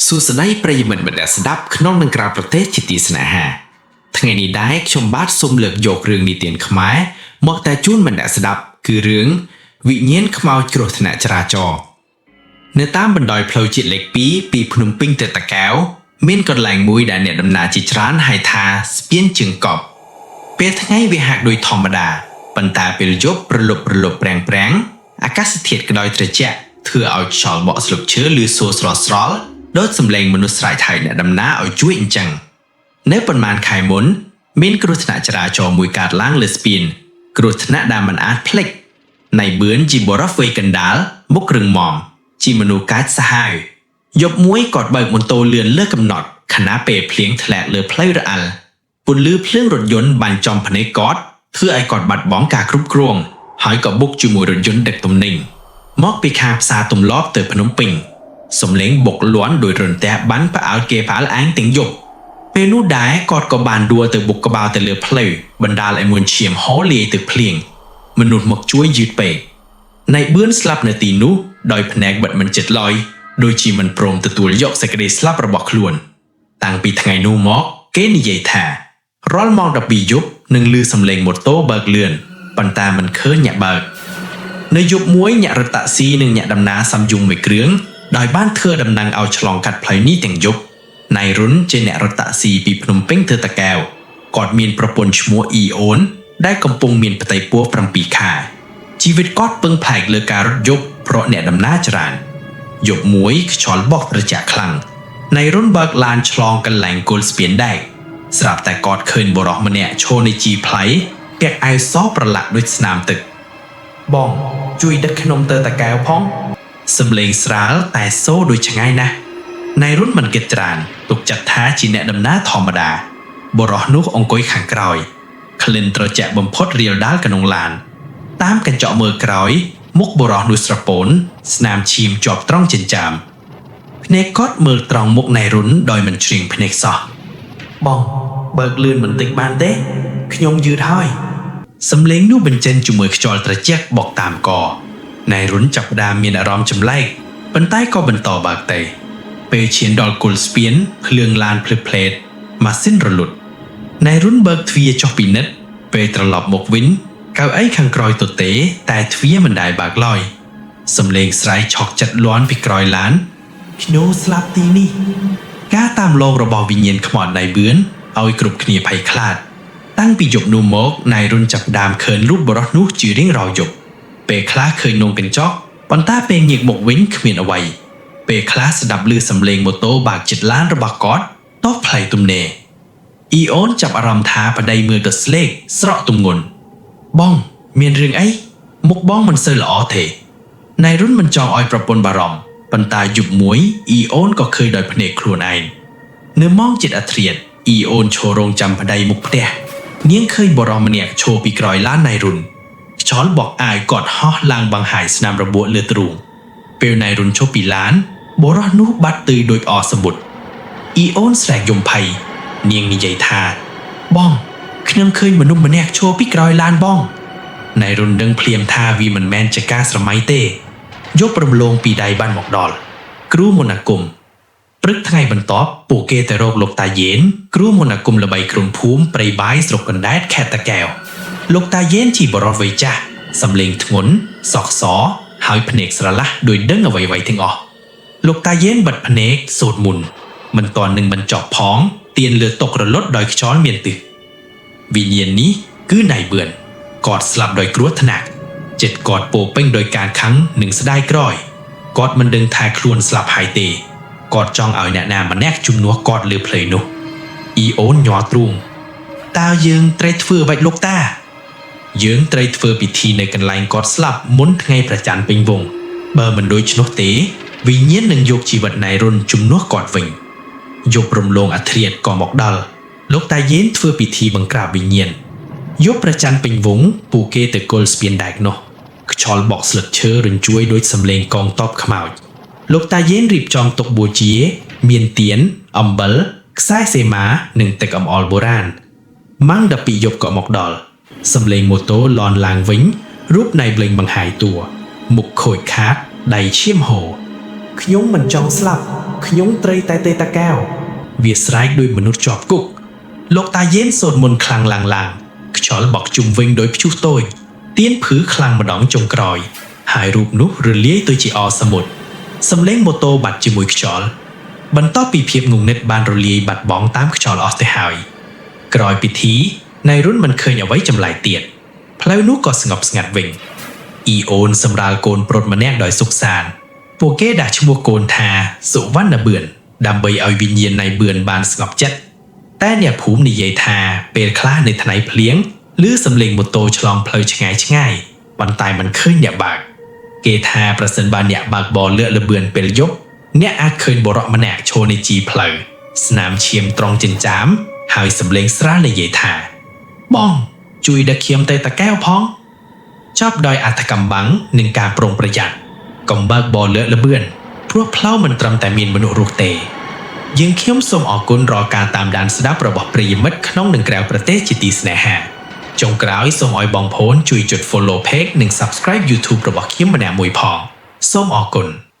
សួស្តីប្រិយមិត្តអ្នកស្ដាប់ក្នុងនិងក្រៅប្រទេសជាទីស្នេហាថ្ងៃនេះដែរខ្ញុំបាទសូមលើកយករឿងនិទានខ្មែរមកតែជូនមិត្តអ្នកស្ដាប់គឺរឿងវិញ្ញាណខ្មោចគ្រោះថ្នាក់ចរាចរណ៍នៅតាមបណ្ដោយផ្លូវជាតិលេខ2ពីភ្នំពេញទៅតាកែវមានកន្លែងមួយដែលអ្នកដំណើរជាច្រើនហៅថាស្ពានជើងកប់ពេលថ្ងៃវាហាក់ដូចធម្មតាប៉ុន្តែពេលយប់ប្រលប់ប្រលប់ប្រាំងប្រាំងអាកាសធាតុក្តៅត្រជាក់ធ្វើឲ្យខ្យល់បក់ស្លឹកឈើឮសូរស្រស់ស្រល់ដូចសំឡេងមនុស្សស្រែកហៅអ្នកដំណើរឲ្យជួយអញ្ចឹងនៅប៉ុន្មានខែមុនមានគ្រោះថ្នាក់ចរាចរណ៍មួយកើតឡើងលើស្ពានគ្រោះថ្នាក់ដែលមិនអាចភ្លេចណៃបឿនជាបុរសវ័យកណ្ដាលមុខរឹងមាំជាមនុស្សកាចសាហាវយប់មួយគាត់បើកម៉ូតូលឿនលើសកំណត់ខណៈពេលភ្លៀងធ្លាក់លើផ្លូវរអិលពន្លឺភ្លើងរថយន្តបាញ់ចំភ្នែកគាត់ធ្វើឲ្យគាត់បាត់បង់ការគ្រប់គ្រងហើយក៏បុកជាមួយរថយន្តដឹកទំនិញមកពីខាងផ្សារទម្លាប់ទៅភ្នំពេញសំឡេងបុកលាន់ដោយរន្ទះបាញ់ផ្អើលគេផ្អើលឯងទាំងយប់ពេលនោះដែរគាត់ក៏បានដួលទៅបុកក្បាលទៅលើផ្លូវបណ្ដាលឲ្យមួយឈាមហូរលាយទឹកភ្លៀងមនុស្សមកជួយយឺតពេកណៃបឿនស្លាប់នៅទីនោះដោយភ្នែកបិទមិនចិត្តឡើយដូចជាមិនព្រមទទួលយកសេចក្តីស្លាប់របស់ខ្លួន តាំងពីថ្ងៃនោះមកគេនិយាយថារាល់ម៉ោង12យប់នឹងឮសំឡេងម៉ូតូបើកលឿនប៉ុន្តែមិនឃើញអ្នកបើកនៅយប់មួយអ្នករត់តាក់ស៊ីនិងអ្នកដំណើរសំយំមួយគ្រឿងដោយបានធ្វើដំណឹងឲ្យឆ្លងកាត់ផ្លូវនេះទាំងយប់ណៃរុនជាអ្នករត់តាក់ស៊ីពីភ្នំពេញទៅតាកែវគាត់មានប្រពន្ធឈ្មោះអ៊ីអូនដែលកំពុងមានផ្ទៃពោះ7ខែជីវិតគាត់ពឹងផ្អែកលើការរត់យប់ព្រោះអ្នកដំណើរច្រើនយប់មួយខ្យល់បក់ត្រជាក់ខ្លាំងណៃរុនបើកឡានឆ្លងកន្លែងគល់ស្ពានដែកស្រាប់តែគាត់ឃើញបុរសម្នាក់ឈរនៅជីផ្លៃពាក់អាវសប្រឡាក់ដូចស្នាមទឹកបងជួយដឹកខ្ញុំទៅតាកែវផងសំឡេងស្រាលតែសូរដូចឆ្ងាយណាស់ណៃរុនមិនគិតច្រើនទុកចាត់ថាជាអ្នកដំណើរធម្មតាបុរសនោះអង្គុយខាងក្រោយក្លិនត្រជាក់បំផុតរាលដាលក្នុងឡាន តាមកញ្ចក់មើលក្រោយមុខបុរសនោះស្រពោនស្នាមឈាមជាប់ត្រង់ចិញ្ចើមភ្នែកគាត់មើលត្រង់មុខណៃរុនដោយមិនជ្រៀងភ្នែកសោះបងបើកលឿនបន្តិចបានទេខ្ញុំយឺតហើយសំឡេងនោះបញ្ចេញជាមួយខ្យល់ត្រជាក់បក់តាមកណៃរុនចាប់ផ្ដើមមានអារម្មណ៍ចម្លែកប៉ុន្តែក៏បន្តបើកទៅពេលឈានដល់គល់ស្ពានភ្លើងឡានភ្លឺផ្លេតម៉ាស៊ីនរលត់ណៃរុនបើកទ្វារចុះពិនិត្យពេលត្រឡប់មកវិញកៅអីខាងក្រោយទទេតែទ្វារមិនដែលបើកឡើយសំឡេងស្រែកឆក់ចិត្តលាន់ពីក្រោយឡានខ្ញុំស្លាប់ទីនេះការតាមលងរបស់វិញ្ញាណខ្មោចណៃបឿនឲ្យគ្រប់គ្នាភ័យខ្លាចតាំងពីយប់នោះមកណៃរុនចាប់ផ្ដើមឃើញរូបបុរសនោះជារៀងរាល់យប់ពេលខ្លះឃើញនងកញ្ចក់ប៉ុន្តែពេលងាកមកវិញគ្មានអ្វីពេលខ្លះស្ដាប់ឮសំឡេងម៉ូតូបើកជិតឡានរបស់គាត់តោះផ្លៃទំនេរអ៊ីអូនចាប់អារម្មណ៍ថាប្តីមើលទៅស្លេកស្រក់ទម្ងន់បងមានរឿងអីមុខបងមិនសូវល្អទេណៃរុនមិនចង់ឲ្យប្រពន្ធបារម្ភប៉ុន្តែយប់មួយអ៊ីអូនក៏ឃើញដោយភ្នែកខ្លួនឯងនៅម៉ោងជិតអាធ្រាត្រអ៊ីអូនឈររងចាំប្តីមុខផ្ទះនាងឃើញបុរសម្នាក់ឈរពីក្រោយឡានណៃរុនខ្យល់បក់អាវគាត់ហោះឡើងបង្ហាយស្នាមរបួសលើទ្រូងពេលណៃរុនឈប់ពីឡានបុរសនោះបាត់ទៅដូចអសមុទ្រអ៊ីអូនស្រែកយំភ័យនាងនិយាយថាបងខ្ញុំឃើញមនុស្សម្នាក់ឈរពីក្រោយឡានបងណៃរុនដឹងភ្លាមថាវាមិនមែនជាការស្រមៃទេយករំលងពីដៃបានមកដល់គ្រូមន្តអាគមព្រឹកថ្ងៃបន្ទាប់ពួកគេទៅរកលោកតាយេនគ្រូមន្តអាគមល្បីក្រុមភូមិព្រៃបាយស្រុកកណ្ដែតខេត្តតាកែវលោកតាយេនជាបុរសវ័យចាស់សំឡេងធ្ងន់សក់សហើយភ្នែកស្រឡះដោយដឹងអ្វីៗទាំងអស់លោកតាយេនបិទភ្នែកសូត្រមន្តមិនទាន់នឹងបញ្ចប់ផងទៀនលើតុករលត់ដោយខ្យល់មានទិសវិញ្ញាណនេះគឺណៃបឿនគាត់ស្លាប់ដោយគ្រោះថ្នាក់ចិត្តគាត់ពោពេញដោយការខឹងនិងស្ដាយក្រោយគាត់មិនដឹងថាខ្លួនស្លាប់ហើយទេគាត់ចង់ឲ្យអ្នកណាម្នាក់ជំនួសគាត់លើផ្លូវនោះអ៊ីអូនញ័រទ្រូងតើយើងត្រូវធ្វើអ្វីលោកតាយើងត្រូវធ្វើពិធីនៅកន្លែងគាត់ស្លាប់មុនថ្ងៃប្រច័នពេញវងបើមិនដូច្នោះទេវិញ្ញាណនឹងយកជីវិតណៃរុនជំនួសគាត់វិញយប់រំលងអាធ្រាត្រក៏មកដល់លោកតាយេនធ្វើពិធីបង្ក្រាបវិញ្ញាណយប់ប្រច័នពេញវងពួកគេទៅគល់ស្ពានដែកនោះខ្យល់បក់ស្លឹកឈើរញ្ជួយដូចសំឡេងកងតបខ្មោចលោកតាយេនរៀបចំតុបូជាមានទៀនអំបិលខ្សែសេមានិងទឹកអម្អល់បុរាណម៉ាំង12យប់ក៏មកដល់សំឡេងម៉ូតូលន់ឡើងវិញរូបណៃប្លេងបង្ហាយតួមុខខូចខាតដៃឈាមហូរខ្ញុំមិនចង់ស្លាប់ ខ្ញុំត្រូវតែទៅតាកែវវាស្រែកដោយមនុស្សជាប់គុកលោកតាយេនសូត្រមន្តខ្លាំងឡើងឡើងខ្យល់បក់ជុំវិញដោយព្យុះតូចទៀនភឺខ្លាំងម្ដងចុងក្រោយ ហើយរូបនោះរលាយទៅជាអសមុទ្រសំឡេងម៉ូតូបាត់ជាមួយខ្យល់បន្ទាប់ពីភាពងងឹតបានរលាយបាត់បង់តាមខ្យល់អស់ទៅហើយ ក្រោយពិធីណៃរុនមិនឃើញអ្វីចម្លែកទៀតផ្លូវនោះក៏ស្ងប់ស្ងាត់វិញអ៊ីអូនសម្រាលកូនប្រុសម្នាក់ដោយសុខសាន្តពួកគេដាក់ឈ្មោះកូនថាសុវណ្ណបឿនដើម្បីឲ្យវិញ្ញាណណៃបឿនបានស្ងប់ចិត្តតែអ្នកភូមិនិយាយថាពេលខ្លះនៅថ្ងៃភ្លៀងឬសំឡេងម៉ូតូឆ្លងផ្លូវឆ្ងាយឆ្ងាយប៉ុន្តែមិនឃើញអ្នកបើកគេថាប្រសិនបើអ្នកបើកបរលើកលបឿនពេលយប់អ្នកអាចឃើញបុរសម្នាក់ឈរនៅជីផ្លូវស្នាមឈាមត្រង់ចិញ្ចាមហើយសំឡេងស្រាលនិយាយថា បង ជួយដឹកខ្ញុំទៅតាកែវផង ចប់ដោយអត្ថកម្មបាំងនិងការប្រុងប្រយ័ត្នកុំបើកបរលើកលបឿនព្រោះផ្លូវមិនត្រឹមតែមានមនុស្សរស់ទេ យើងខ្ញុំសូមអរគុណរាល់ការតាមដានស្ដាប់របស់ប្រិយមិត្តក្នុងនិងក្រៅប្រទេសជាទីស្នេហាចុងក្រោយសូមឲ្យបងប្អូនជួយចុច Follow Page និង Subscribe YouTube របស់ខ្ញុំម្នាក់មួយផងសូមអរគុណ។